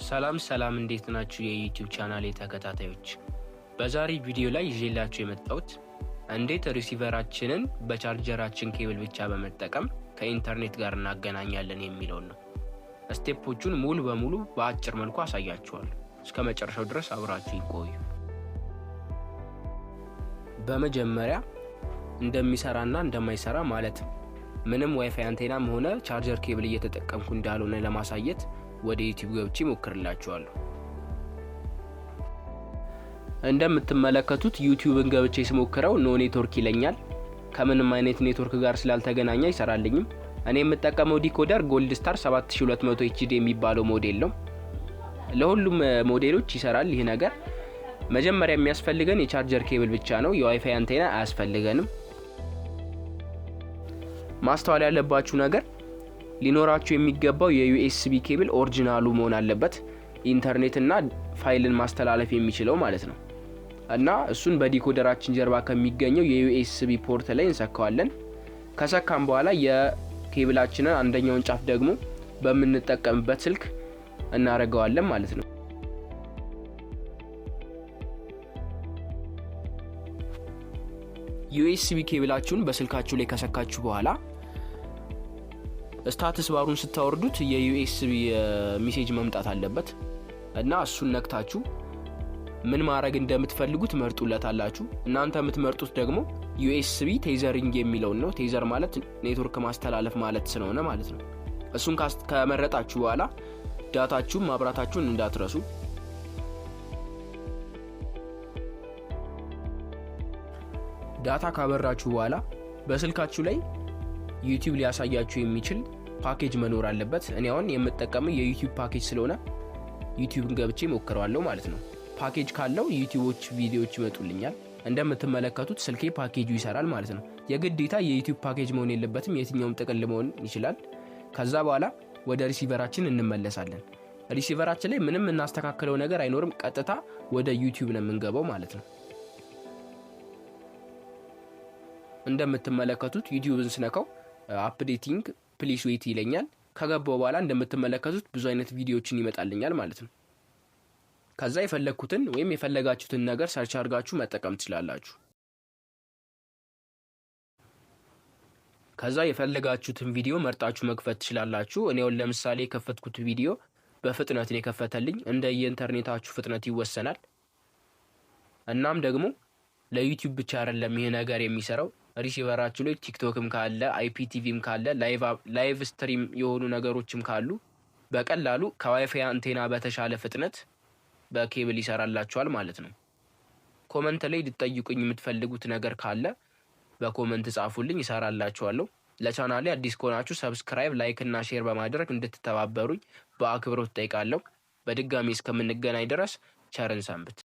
ሰላም ሰላም፣ እንዴት ናችሁ የ YouTube ቻናሌ ተከታታዮች? በዛሬ ቪዲዮ ላይ ይዤላችሁ የመጣሁት እንዴት receiver ኣችንን በ charger ኣችን ኬብል ብቻ በመጠቀም ከኢንተርኔት ጋር እናገናኛለን የሚለውን ነው። Step ኦቹን ሙሉ በሙሉ በአጭር መልኩ አሳያችኋለሁ። እስከ መጨረሻው ድረስ አብራችሁ ይቆዩ። በመጀመሪያ እንደሚሰራና እንደማይሰራ፣ ማለትም ምንም ዋይፋይ አንቴናም ሆነ charger cable እየተጠቀምኩ እንዳልሆነ ለማሳየት ወደ YouTube ገብቼ ሞክርላችኋለሁ። እንደምትመለከቱት YouTube ን ገብቼ ስሞክረው no network ይለኛል። ከምንም አይነት ኔትወርክ ጋር ስላልተገናኘ አይሰራልኝም። እኔ የምጠቀመው decoder Gold Star 7200 HD የሚባለው ሞዴል ነው። ለሁሉም ሞዴሎች ይሰራል ይህ ነገር። መጀመሪያ የሚያስፈልገን የ charger cable ብቻ ነው። የዋይፋይ አንቴና አያስፈልገንም። ማስተዋል ያለባችሁ ነገር ሊኖራችሁ የሚገባው የ USB cable original ኡ መሆን አለበት። ኢንተርኔትና ፋይልን ማስተላለፍ የሚችለው ማለት ነው። እና እሱን በ decoder ኣችን ጀርባ ከሚገኘው የ USB port ላይ እንሰካዋለን። ከሰካን በኋላ የኬብላችንን አንደኛውን ጫፍ ደግሞ በምንጠቀምበት ስልክ እናደርገዋለን ማለት ነው። USB cable ኣችሁን በስልካችሁ ላይ ከሰካችሁ በኋላ status bar ኡን ስታወርዱት የ USB message መምጣት አለበት እና እሱን ነክታችሁ ምን ማድረግ እንደምትፈልጉ ትመርጡለታላችሁ። እናንተ የምትመርጡት ደግሞ USB tethering የሚለውን ነው። Tether ማለት ኔትወርክ ማስተላለፍ ማለት ስለሆነ ማለት ነው። እሱን ከመረጣችሁ በኋላ data ችሁን ማብራታችሁን እንዳትረሱ። Data ካበራችሁ በኋላ በስልካችሁ ላይ YouTube ሊያሳያችሁ የሚችል ፓኬጅ መኖር አለበት። እኔ አሁን የምጠቀመው የ YouTube package ስለሆነ YouTube ን ገብቼ ሞክረዋለሁ ማለት ነው። ፓኬጅ ካለው YouTube ኦች ቪዲዮዎች ይመጡልኛል። እንደምትመለከቱት ስልኬ ፓኬጁ ይሰራል ማለት ነው። የግዴታ የ YouTube package መሆን የለበትም፣ የትኛውም ጥቅል መሆን ይችላል። ከዛ በኋላ ወደ receiver ኣችን እንመለሳለን። Receiver ኣችን ላይ ምንም እናስተካክለው ነገር አይኖርም። ቀጥታ ወደ YouTube ነው የምንገባው ማለት ነው። እንደምትመለከቱት YouTube ን ስነካው "updating, please wait" ይለኛል። ከገባው በኋላ እንደምትመለከቱት ብዙ አይነት ቪዲዮዎችን ይመጣልኛል ማለት ነው። ከዛ የፈለግኩትን ወይም የፈለጋችሁትን ነገር search አድርጋችሁ መጠቀም ትችላላችሁ። ከዛ የፈለጋችሁትን ቪዲዮ መርጣችሁ መክፈት ትችላላችሁ። እኔ አሁን ለምሳሌ የከፈትኩት ቪዲዮ በፍጥነት ነው የከፈተልኝ። እንደ የኢንተርኔታችሁ ፍጥነት ይወሰናል። እናም ደግሞ ለ YouTube ብቻ አይደለም ይሄ ነገር የሚሰራው። Receiver ኣችሁ ላይ TikTok ም ካለ፣ IPTV ም ካለ፣ live stream የሆኑ ነገሮችም ካሉ በቀላሉ ከዋይፋይ አንቴና በተሻለ ፍጥነት በኬብል ይሰራላችኋል ማለት ነው። Comment ላይ ልትጠይቁኝ የምትፈልጉት ነገር ካለ በ comment ጻፉልኝ፣ ይሰራላችኋለሁ። ለቻናሌ አዲስ ከሆናችሁ subscribe፣ like እና share በማድረግ እንድትተባበሩኝ በአክብሮት እጠይቃለሁ። በድጋሚ እስከምንገናኝ ድረስ ቸር እንሰንብት።